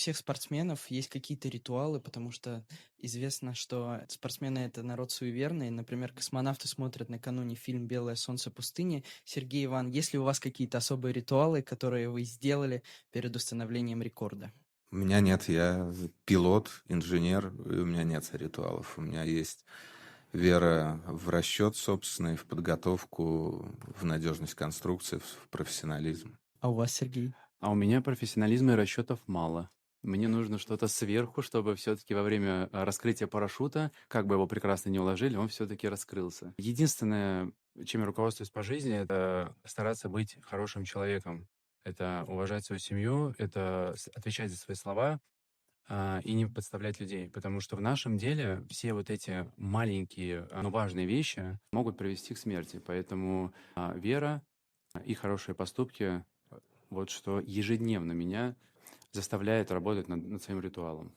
всех спортсменов есть какие-то ритуалы, потому что известно, что спортсмены — это народ суеверный. Например, космонавты смотрят накануне фильм «Белое солнце пустыни». Сергей, Иван, есть ли у вас какие-то особые ритуалы, которые вы сделали перед установлением рекорда? У меня нет, я пилот, инженер, и у меня нет ритуалов. У меня есть вера в расчет собственный, в подготовку, в надежность конструкции, в профессионализм. А у вас, Сергей? А у меня профессионализма и расчетов мало. Мне нужно что-то сверху, чтобы все-таки во время раскрытия парашюта, как бы его прекрасно не уложили, он все-таки раскрылся. Единственное, чем я руководствуюсь по жизни, это стараться быть хорошим человеком. Это уважать свою семью, это отвечать за свои слова, и не подставлять людей. Потому что в нашем деле все вот эти маленькие, но важные вещи могут привести к смерти. Поэтому вера и хорошие поступки — вот что ежедневно меня заставляет работать над своим ритуалом.